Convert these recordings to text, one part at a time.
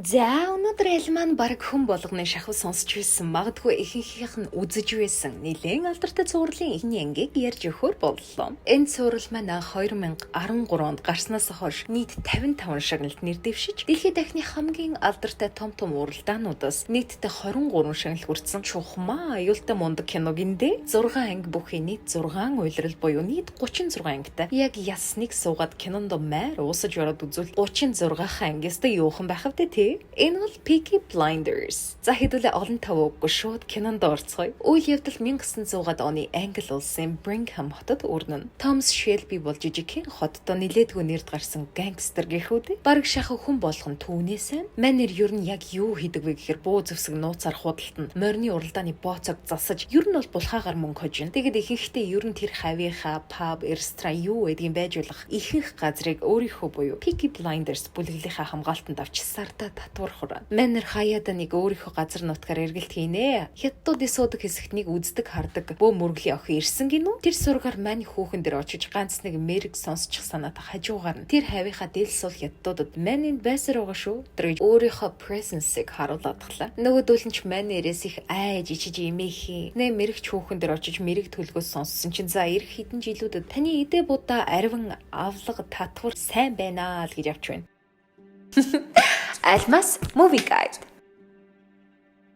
За, өнөөдөр аль маань баг хүн болгоны шахав сонсч байсан, магадгүй ихэнхийнх нь үзэж байсан нэлээн алдартай цувралын эхний ангийг ярьж өгөхөөр боллоо. Энэ цуврал маань анх 2013 онд гарснаас хойш нийт 55 шагналт нэр дэвшиж, дэлхийд дахны хамгийн алдартай том том уралдаануудаас нийтдээ 23 шагнал хүртсэн чухмаа аюултай мундаг кино гиндэ. 6 анги бүхий нийт 6 улирал буюу нийт 36 ангитай яг ясныг суугаад кинонд майр уусаж ороод үзвэл 36 анги ёстой юухан байх вэ, тий? Энэ бол Peaky Blinders. За, хэдүүлээ олон тав үггүй шууд кинонд орцгоё. Үйл явдал 1900-аад оны Англи улсын Birmingham хотод өрнөнө. Томас Шелби бол жижигхэн хотдоо нилээдгүй нэрд гарсан гангстер гэхүү дээ. Бараг шахав хүн болгон түүнээс сайн. Манер ер нь яг юу хийдэг вэ гэхээр буу зэвсэг нууцаар худалдана. Морины уралдааны бооцоог засаж, ер нь бол булхаагаар мөнгө хожино. Тэгээд ихэнхдээ ер нь тэр хавийнхаа паб, ресторан юу гэдгийг байж болох ихэнх газрыг өөрийнхөө буюу Peaky Blinders бүлэглийнхаа хамгаалтанд авч сартаа татвар хураана. Манер хаяада нэг өөрийнхөө газар нутгаар эргэлт хийнэ. Хятадуудын суудаг хэсэгт нэг үздэг хардаг бөө мөргөлийн охин ирсэн гинүү. Тэр сургаар мань хүүхэн дээр очиж ганц нэг мэрэг сонсчих санаатай хажуугаар нь тэр хавийнхаа дэл сул хятадуудад мань энд байсаар байгаа шүү. Тэр гэж өөрийнхөө presence-ыг харууладглаа. Нөгөөдөл нь ч мань эрээс их айж ичиж имээхий. Нэ мэрэгч хүүхэн дээр очиж мэрэг төлгөөс сонссон чинь за, ирэх хэдэн жилүүдэд таны эдээ будаа арвин авлага татвар сайн байна л гэж авч байна. Алмас Movie Guide.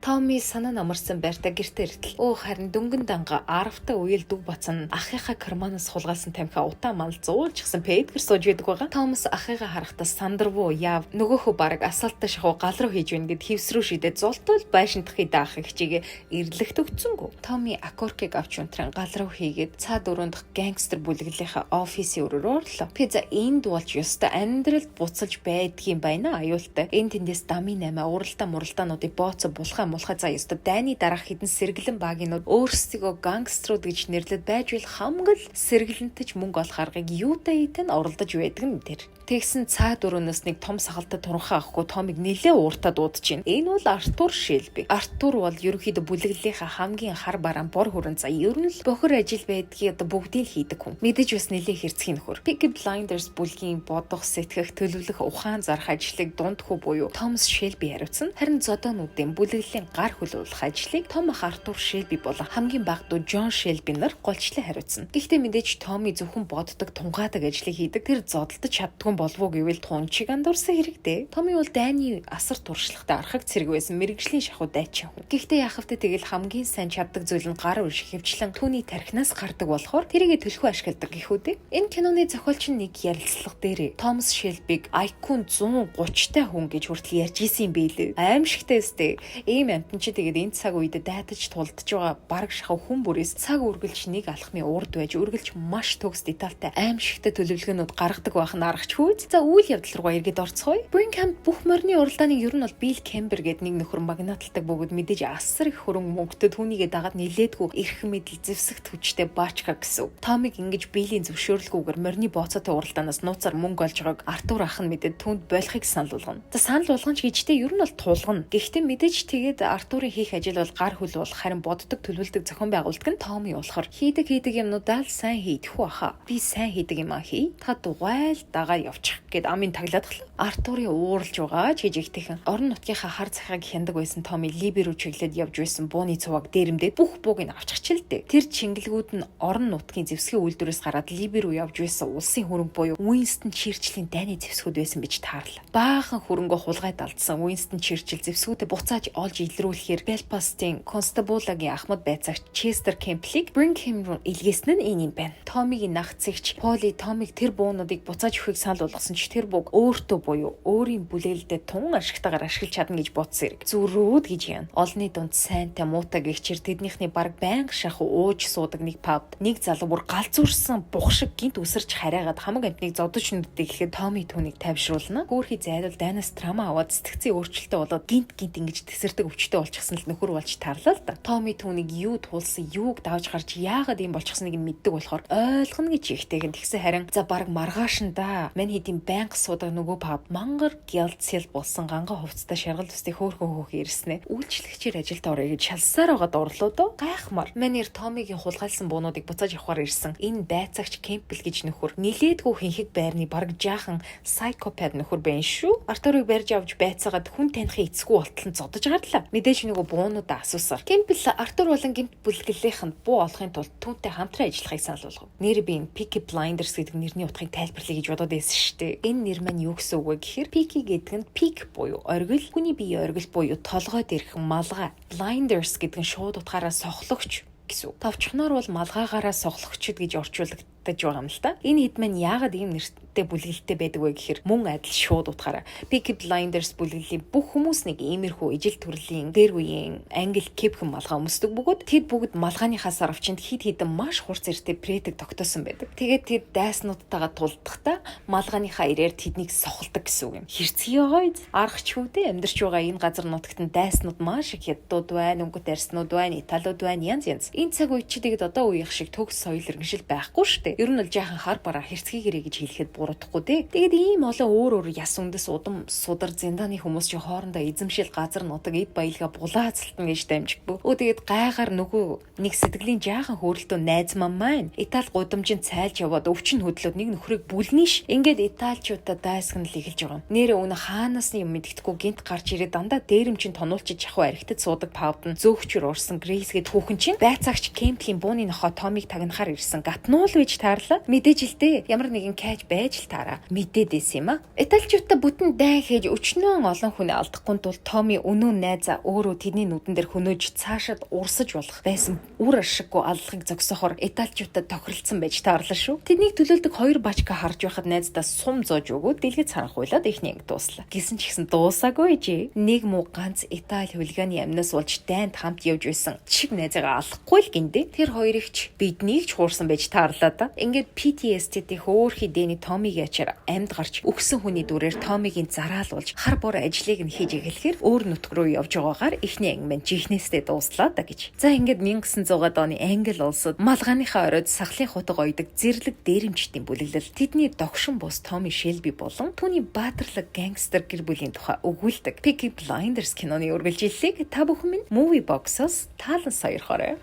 Томми санаа намарсан байртаа гэртээ иртэл өө харин дөнгөн данга 10-та үеэл дүг бацсан ахыхаа карманаас хулгайлсан тамхи утаа мал зуулчихсан пэдгэр сууж байдаг байгаа. Томас ахыгаа харахтаа сандарвуу яав, нөгөөхөө бараг асаалттай шахуу гал руу хийж байна гэд хевс рүү шидээд золтол байшиндах даах хичээгээ эрлэгт өгцөнгүү. Томми окуркыг авч унтран гал руу хийгээд цаад өрөөндөх гангстер бүлэглэлийнхаа офисын өрөөр орлоо. Пиза энд болж ёстой амьдралд буцалж байдгийн байна аюултай. Энэ тэндээс дамын 8 уралдаа муралдаануудыг бооцоо булхаа мулхаа, за ёстой дайны дараах хэдэн сэргэлэн багийнууд өөрсдийгөө гангструуд гэж нэрлэд байж бол хамгал сэргэлэнтэж мөнгө олох аргыг юутай итэн оролдож байдаг нь тэр. Тэгсэн цаад өрөөнөөс нэг том сахалтай туранхай ахгүй Томыг нилээ ууртаа дуудаж байна. Энэ бол Артур Шелби. Артур бол ерөнхийдөө бүлэглэлийнхаа хамгийн хар бараан бор хүрэн, за, ер нь л бохир ажил байдгийг одоо бүгдийг хийдэг хүн. Мэдээж бас нилээ хэрцгий нөхөр. Peaky Blinders бүлгийн бодох, сэтгэх, төлөвлөх, ухаан зарах ажлыг дунд хүү буюу Томас Шелби хариуцна. Харин зодоонуудын бүлэглэлийн гар хөл болох ажлыг том ах Артур Шелби болон хамгийн бага дүү Джон Шелби нар голчлон хариуцна. Гэхдээ мэдээж Томми зөвхөн боддог, тунгаадаг ажлыг хийдэг. Тэр зодолдож чаддгүй болов уу гэвэл тун чиг андуурсан хэрэг дээ. Томми бол дайны асар туршлагатай архаг цэрэг байсан мэргэжлийн шахуу дайчин хүн. Гэхдээ яах вэ, тэгэл хамгийн сайн чаддаг зүйл нь гар унших хөвчлэн түүний тархинаас гардаг болохоор тэрийгэ төлхөө ашигладаг гэхүү дээ. Энэ киноны зохиолч нь нэг ярилцлага дээр Томас Шелбиг IQ 130 та хүн гэж хүртэл ярьж исэн юм бэлээ. Аимшигтай өстэй. Ийм амтан чи тэгээд энэ цаг үед дайтаж тулдж байгаа бараг шахав хүн бүрээс цаг үргэлж нэг алхмын урд байж үргэлж маш төгс детальтай аимшигтай төлөвлөгөөнүүд гаргадаг байх нь аргач хүйз. За, үйл явдал руугаа эргээд орцгоё. Birmingham бүх морины уралдааныг ер нь бол Билл Кембер гэдэг нэг нөхөр магнаталдаг бөгөөд мэдээж асар их хөрөнгө мөнгөтэй түүнийгээ дагаад нилээдгүй эрх мэдэл зэвсэгт хүчтэй баачка гэсэн. Томиг ингэж Биллийн зөвшөөрлгүйгээр морины бооцоотой уралдаанаас нууцаар мөнгө олж байгааг Артур ах нь мэдээд түүнд болохыг санал болгоно. За, санал болгоно ч гэжтэй ер нь бол тулгана. Гэхдээ мэдээж тэгээд Артурын хийх ажил бол гар хөл болох, харин боддог, төлөвлөдөг, зохион байгуулдаг нь Томми болохоор хийдэг хийдэг юмнуудаа л сайн хийдэх үү хаа. Би сайн хийдэг юм а хий. Та дугайл дагаа явчих гэд амын таглаадглаа. Артурын ууралж байгаа ч гэж ихтэйхэн орон нутгийнхаа хар захиаг хяндаг байсан Томми Либи рүү чиглээд явж байсан бууны цувааг дээрэмдээд бүх бууг нь авчихч л дээ. Тэр чингэлгүүд нь орон нутгийн зэвсгийн үйлдвэрээс гараад Либи рүү явж байсан улсын хөрөнгө буюу Уинстон Черчиллийн дайны зэвсгүүд байсан гэж таарлаа. Баахан хөрөнгө хулгайд алдсан Уинстон Черчилл зэвсгүүдээ буцааж олж илрүүлэхээр Белфастын Констабулагийн ахмад байцаагч Честер Кемплийг Birmingham руу илгээсэн нь энэ юм байна. Томигийн нах цэгч Поли Томиг тэр буунуудыг буцааж өгөхийг санал болгосон ч тэр буг өөртөө буюу өөрийн бүлээлдээ тун ашигтайгаар ашиглаж чадна гэж бодсон хэрэг. Зүрүүд гэж яана. Олны дунд сайнтай муутай гэгчээр тэднийхний баг байнга шахуу ууж суудаг нэг пабд нэг залуу бүр галзуурсан бух шиг гинт үсэрч хараагаад хамаг амтныг зодож нүддэг гэхэд Томи түүнийг тайвшруулна. Хөөхий зайлвал дайнаас трама аваад сэтгцийн өөрчлөлтөө болоод гинт гинт ингэж тесэрдэг. өвчтэй болчихсон л нөхөр болж тарлаа л да. Томми түүнийг юу туулсан, юуг давж гарч, яагаад ийм болчихсныг нь мэддэг болохоор ойлгоно гэж ихтэйг нь тэгсэн, харин за баг маргааш нь да. Мань хэдийн байнга суудаг нөгөө pub мангар гялцэл болсон ганга хувцастай шаргал төстэй хөөхөн хөөх ирснэ. Үйлчлэгчээр ажилд орё гэж шалсаар байгаа дурлуу доо. Гайхмаар. Манер Томигийн хулгайлсан буунуудыг буцааж авахар ирсэн. Энэ байцаагч Кемпл гэж нөхөр нилээдгүй хинхэг байрны бараг жаахан psychopath нөхөр байна шүү. Артурыг барьж авч байцаагаад хүн танихын эцгүй болтол нь зодож гарлаа. Мэдээж нөгөө буунуудаа асуусаар. Кемпл Артур болон гэмт бүлгэлийнхэнд буу олохын тулд түүнтэй хамтран ажиллахыг санал болгов. Нэр би энэ Peaky Blinders гэдэг нэрний утгыг тайлбарлая гэж бодоод байсан шүү дээ. Энэ нэр маань юу гэсэн үг вэ гэхээр Peaky гэдэг нь peak буюу оргил, хүний биеийн оргил буюу толгой дээрх малгай. Blinders гэдэг нь шууд утгаараа сохлогч гэсэн үг. Товчхоноор бол малгайгаараа сохлогчд гэж орчуулагдаж байгаа юм л та. Энэ хэд маань яагаад ийм нэртэй бүлэглэлтэй байдаг вэ гэхээр мөн адил шууд утгаараа Peaky Blinders бүлэглэлийн бүх хүмүүс нэг иймэрхүү ижил төрлийн дээр үеийн англи кепхэн малгай өмсдөг бөгөөд тэд бүгд малгайныхаа сарвчанд хид хідэн маш хурц эртээ претэг тогтоосон байдаг. Тэгээд тэд дайснуудтайгаа тулдахдаа малгайныхаа ирээр тэднийг сохолдог гэсэн үг юм. Хэрцгий байгаа аргач хүүдээ амьдарч байгаа энэ газар нутагт нь дайснууд маш их хятадууд байна, өнгөт арьснууд байна, италиуд байна, янз янз. Энэ цаг үед чи тэгэд одоо үеих шиг төгс соёл иргэншил байхгүй шүү дээ. Ер нь бол жаахан хар бараа хэрцгийгэрээ гэж хэлэхэд буруудахгүй дээ. Тэгээд ийм олон өөр өөр яс үндэс удам судар зиндааны хүмүүс чи хоорондоо эзэмшил, газар нутаг, эд баялгаа булаацалтна гэж дамжиггүй. Өө, тэгээд гайгаар нөгөө нэг сэтгэлийн жаахан хөөрөлтөө найз маань Итали гудамжинд цайлж яваад өвчин хөдлөөд нэг нөхрийг бүлнэ ш. Ингээд италичуудаа дайсагнал эхэлж байгаа юм. Нэрээ өнө хаанаас нь юм мэддэхгүй гинт гарч ирээд дандаа дээрэмчин тонуулчиж явах архитад суудаг pub д нь зөөгчөр урсан Грейс гэд хүүхэн чинь байцаагч Кемплийн бууны нохоо Томиг тагнахаар ирсэн гатнуул гэж таарлаа. Мэдээж л дээ. Ямар нэгэн каж байж л таараа. Мэдээд байсан юм а. Италичуудаа бүтэн дайн хийж өчнөөн олон хүн алдахгүй тул Томи өнөө найзаа өөрөө тэдний нүдэн дээр хөнөөж цаашаад урсаж болох байсан үр ашиггүй аллагыг зогсоохоор италичуудаа тохиролцсон байж таарлаа шүү. Тэднийг төлөөлдөг хоёр бачка харж байхад найздаа сум зоож өгөөд дэлгэц харанхуйлаад эхний анги дууслаа. Гисэн ч ихсэн дуусаагүй жи. Нэг муу ганц Итали хулиганы амнаас болж дайнд хамт явж байсан чиг найзыгаа алахгүй л гиндэ. Тэр хоёрыг ч биднийг ч хуурсан байж таарлаа да. Ингээд PTSD-тэй хөөхий дэний Томигийн ачаар амьд гарч өгсөн хүний дүрээр Томигийн зараалуулж хар бор ажлыг нь хийж эхлэхээр өөр нутг руу явж байгаагаар эхний анги маань жихнээсээ дууслаа да гэж. За, ингээд 1900-аад оны Англи улсад малгайныхаа оройд сахлын хутга ойдог зэрлэг дээрэмчдийн бүлэглэл, тэдний догшин бус Томи Шелби болон түүний баатарлаг гангстер гэр бүлийн тухай өгүүлдэг Peaky Blinders киноны үргэлжлэлийг та бүхэн минь Movie Box-оос таалан сойрхоорой.